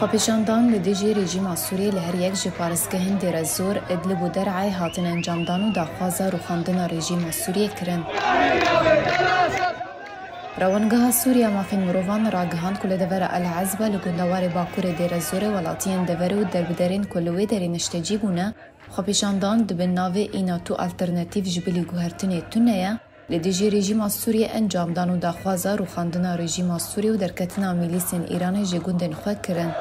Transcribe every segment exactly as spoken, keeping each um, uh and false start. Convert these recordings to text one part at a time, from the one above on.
Xwepêşandan li dijî rejîma Sûriyê li her yek ji parêzgehên Dêrezor, Idlib û Der'ayê hatin encamdan û daxwaza rûxandina rejîma Sûriyê kirin. Rewangeha Sûriya Mafên Mirovan ragihand ku li devera El Ezba li gundewarê bakurê Dêrezorê welatiyên deverê û derbiderên ku li wê derê niştecî bûne, xwepêşandan di bin navê Îna Tu Alternatîf ji bilî guhertinê tune ye, li dijî rejîma Sûriyê encam dan û daxwaza rûxandina rejîma Sûriyê û derketina mîlîsên Îranê ji gundên xwe kirin.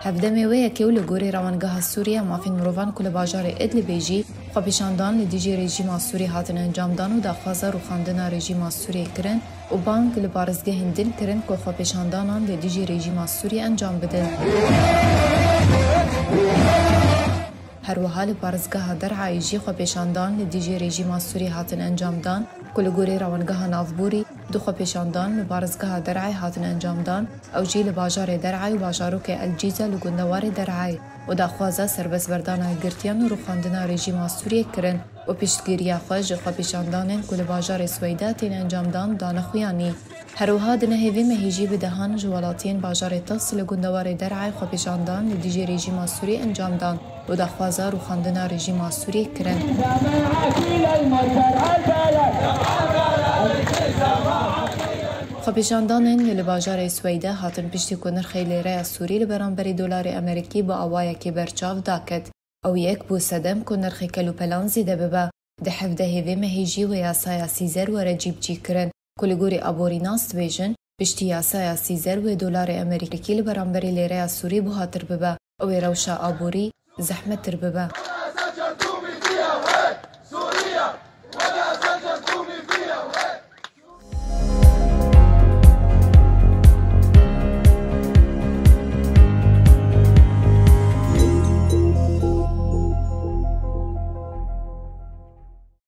Hevdemê wê yekê û li gorî Rewangeha Sûriya Mafên Mirovan ku li bajarê Idlibê jî xwepêşandan li dijî rejîma Sûrî hatin encamdan û daxwaza rûxandina rejîma Sûriyê kirin û bang li parêzgehên din kirin ku xwepêşandanan li dijî rejîma Sûrî encam bidin. Her wiha li parêzgeha Der'ayê jî xwepêşandan li dijî rejîma Sûrî hatin encamdan ku li gorî Rewangeha Navborî du xwepêşandan li parêzgeha Der'ayê hatin encamdan, ew jî li bajarê Der'ayê û bajarokê El Cîze li gundewarê Der'ayê û daxwaza serbestberdana girtiyan û rûxandina rejîma Sûriyê kirin û piştgiriya xwe ji xwepêşandanên ku li bajarê Sweyda tên encamdan dane xuyanî. Her wiha di nehê vê mehî jî bi dehan ji welatiyên bajarê Tis li gundewarê Der'ayê xwepêşandan li dijî rejîma Sûrî encam dan û daxwaza rûxandina rejîma Sûriyê kirin. Xwepêşandanên li bajarê Sweyde hatin piştî ku nirxê lêreya Sûrî li beramberî dolarê Amerîkî bi awayekî berçav daket. Ew yek bû sedem ku nirxê kelûpelan zêde bibe. Di hevdehê vê mehê jî wê yasaya Sîzer were cîbicî kirin, ku li gorî aborînas dibêjin, piştî yasaya Sîzer wê dolarê Amerîkî li beramberî lêreya Sûrî buhatir bibe, ew ê rewşa aborî zehmettir bibe.